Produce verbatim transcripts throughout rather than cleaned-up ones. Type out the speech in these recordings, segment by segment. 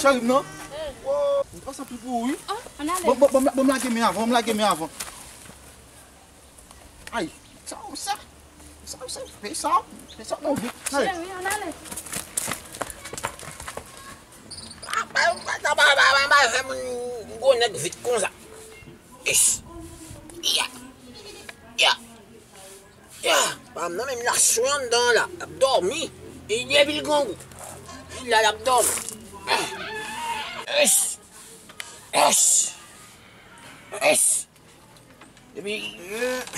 Cheri m nan. Ou pase pi pou ou wi. Bon, bon, bon, bon, m lage men avan, m lage men avan. Ay, sa, sa, sa, sa, fè sa, fè sa, non, vit. Cheri, ann ale. Pa, pa, pa, pa, pa, pa, pa fè moun gwo nèg vit konsa. Ish. Ya. Ya. Ya. Pa m nan menm la sou anndan la. L ap dòmi. E depi l grangou. Li la, l ap dòmi. Ish. Ish. Ish. Epi,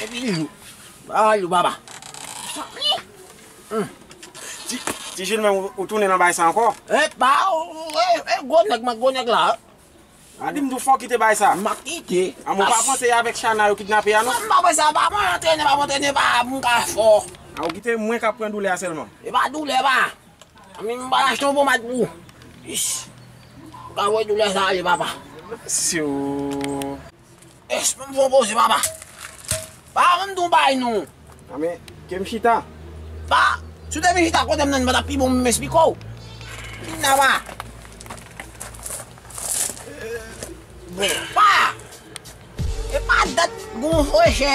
epi lou. Ba lou, baba. Ti, Ti Jil, men ou, ou tounen nan bay sa ankò? Epa, ou, ou, e, e, gwo nèg, mwen gwo nèg la. A di m tou fò kite bay sa. M ap kite. A, mwen pa panse e avèk Chana yo kidnape a, non? Mwen pa panse a, pa mwen antrene, pa mwen antrene, pa mwen ka fò. A, ou kite mwen k ap pran doulè a sèlman. E pa doulè, pa. Anmi, m pral achte yon pomad pou ou. Ish. Ou ka voye doulè sa ale, papa. Si w Èske m fè yon poze, papa? Papa, ban m di w yon bagay non. Anmi, ke m chita. Pa, si w te vin chita kote m nan, m pa t ap pi bon m esplike w. Vin la, pa. Bon, pa. E pa dat gon frechè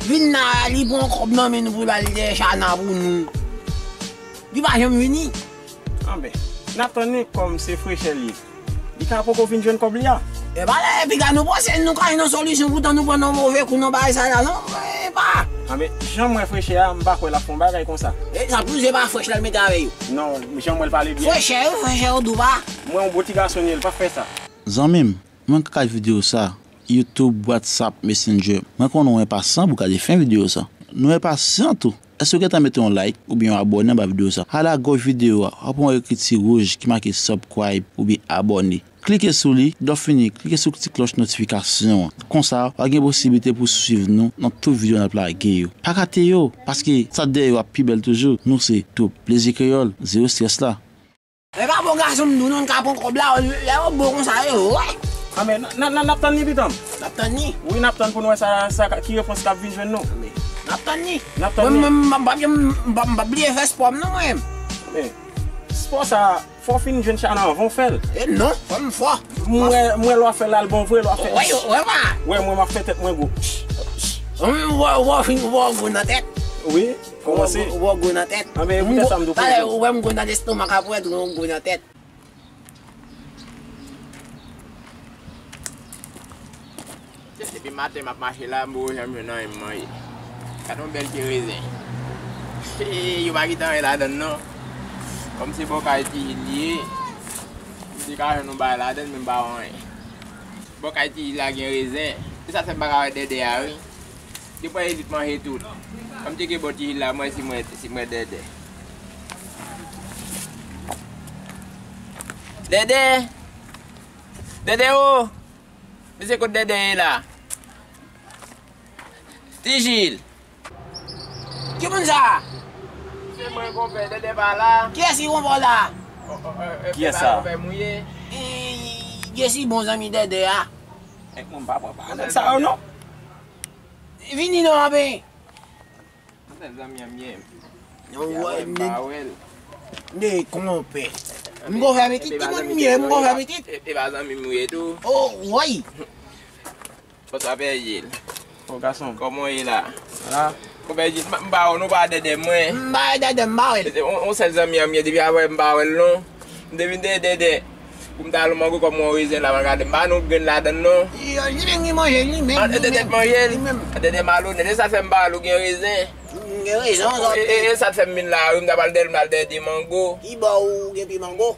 vin la, li pran kòb nan men nou pou l al dèyè Chana pou nou. Li pa janm vini. Anben, n ap tann li kòm se frechè l ye. Li ka poko fin jwenn kòb li a. E pa lè piga nou panse nou ka jwenn yon solisyon poutan nou pran nan move kou nan bagay sa la non. E pa. Anben, jan m wè frechè a, m pa kwè l ap fè yon bagay konsa. E sa pou se pa frechè l mete avè yo. Non, jan m wè l pale byen. Frechè yo, frechè yo dou pa. M wè yon bon ti gason li ye, l p ap fè sa. Zanmi m, mwen k gad videyo sa, YouTube, WhatsApp, Messenger. Mwen konnen w enpasyan pou gade fen videyo sa. Nou enpasyan tou. Èske w gentan mete yon like oubyen yon abòne anba videyo sa? A lagòch videyo a, w ap wè yon ekriti wouj ki make subscribe oubyen abòne. Klike sou li, lè w fini, klike sou ti klòch notifikasyon an. Konsa, w a gen posiblite pou w swiv nou nan tout videyo n ap lage yo. Pa rate yo, paske sa dèyè yo ap pi bèl toujou. Nou se Twoup Plezi Kreyòl, zero strès la. E pa bon gason m di w non, n ka pran kòb la, lè yo bon konsa, e vre. Anben, n, n, n, n ap tann li, pitan m. N ap tann li? Wi, n ap tann pou n wè sa, sa, ki repons k ap vin jwenn nou. Anben, n ap tann li. N ap tann li. Mwen, mwen, m p ap janm, m p ap, m p ap bliye fè spò m non, mwen. Anben, spò sa, fò w fin jwenn Chana anvan w fè l. E non, fò m fò. M wè, m wè lè w ap fè l al bon vre, lè w ap fè. Wè, wè, pa. Wè, mwen, m ap fè tèt mwen gwo. Mwen, wè, wè, fin, wè, gwo nan tèt. Wi. Kòmanse. Ou wè w gwo nan tèt. Anben, poutèt sa m tou. Talè, ou wè m gwo nan lestomak, apre tou, ou gwo nan tèt. Depi maten m ap mache la, m poko janm jwenn anyen m manje. Gade yon bèl pye rezen. Yo pa kite anyen ladann non. Kòm se bòkay Ti Jil li ye, m te ka jwenn yon bagay ladann, men m pa wè anyen. Bòkay Ti Jil la gen rezen. Se sa fè m pa ka wè dèdè a, wi. Yo pran elit manje tout. Ban m tcheke bò Ti Jil la, mwen si mwen, si mwen dèdè. Dèdè! Dèdè o! Mesye, kot dèdè ye la? Ti Jil! Ki moun sa a? Se mwen, konpè, dèdè pa la. Kiyès ki konpè w la? Kiyès sa a? Jesi, bon zanmi dèdè a. Nèg mwen pa pran pa nèg sa yo non. Vini non, anben. Sèl zanmi an m ye. Ou wè, m pa wè l. De konpè. M gon fè pitit, ti moun m ye, m gon fè pitit. E pa zanmi m ou ye tou. Oh, woy. Bonswa Pè Jil. O gason. Kòman w ye la? La. Konpè Jil, m pa wè w non, pa dèdè mwen. M pa dèdè, m pa wè l. On sèl zanmi an m ye, depi apre m pa wè l non. M te vin dèyè dèdè pou m ta al mango kòm yon rezen la, mwen gade m pa nou grenn ladann non. Li menm ki manje l, li menm. An dèdè t manje l. Li menm. Dèdè malonèt, e sa fè m pa al ou gen rezen. M gen rezon, zòt. E sa t fè m vin la wi, m ta pral dèyè l, m al dèyè de mango. Ki bò ou gen pye mango?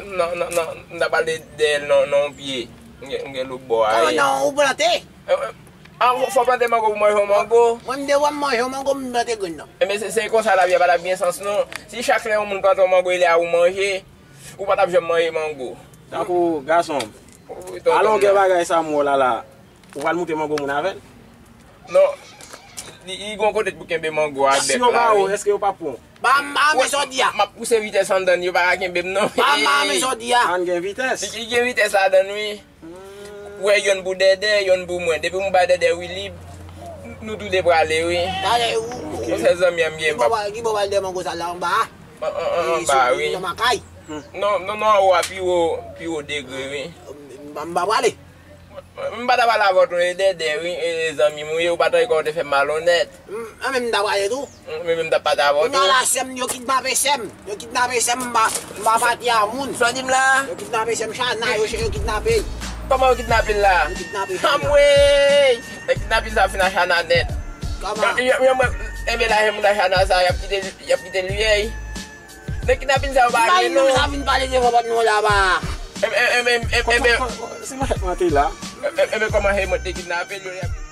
Non, non, non, m ta pral dèyè l nan yon pye. M gen lòt bò a. Kòman non, ou plante? A, fò plante mango pou manje yon mango. Mwen m te wè m manje yon mango, m plante grenn nan. Ebyen se, se konsa lavi a pa t ap gen sans non. Si chak lè yon moun plante yon mango, e lè a ou manje, ou pa t ap janm manje mango. Tankou gason m. A longè bagay sa m wè w la la, ou pral moute mango moun avè l? Non, li, li gon kote pou kenbe mango a bèk la. Si yo ba ou, èske yo p ap pran w? Ba m, ba m, men sa w di a. M ap pouse vitès anndan, yo pa ka kenbe m non. Ba m, ba m, men sa w di a. Ann gen vitès. Li, li gen vitès ladann wi. Ou wè yonn pou dèdè, yonn pou mwen. Depi m bay dèdè wi lib, nou tou de prale wi. Talè ou. Yon sèl zanmi an m ye. Ki bò w al dèyè mango sa la anba a? Anba wi. Nan makay. Non, non, non, an wo a pi wo, pi wo degre, wi. M pa, m pa prale. M pa ta pale avè w tou, e Dèdè, wi, e, e zanmi m, wi, ou pa ta kwè w te fè m malonèt. M, an menm m ta prale tou. M, men m ta pale avè w tou. Kounye a la, sè m, yo kidnape sè m. Yo kidnape sè m, m pa, m pa pati a moun. Sa w di m la? Yo kidnape sè m, Chana, yo, yo kidnape l. Kòman yo kidnape l la? Yo kidnape Chana. Anmwey! Nèg kidnapin sa fin a Chana nèt. Kòman? Yo, yo, yo, enben la, e moun a Chana sa, y ap kite, y ap kite l vye. Nèg kidnapin sa yo pa vle, non. Sa vin pale devan pòt nou la ba. Enben, enben, enben, enben, se manchèt mwen te la. Enben, kòman se mwen te kidnape l, yo, y ap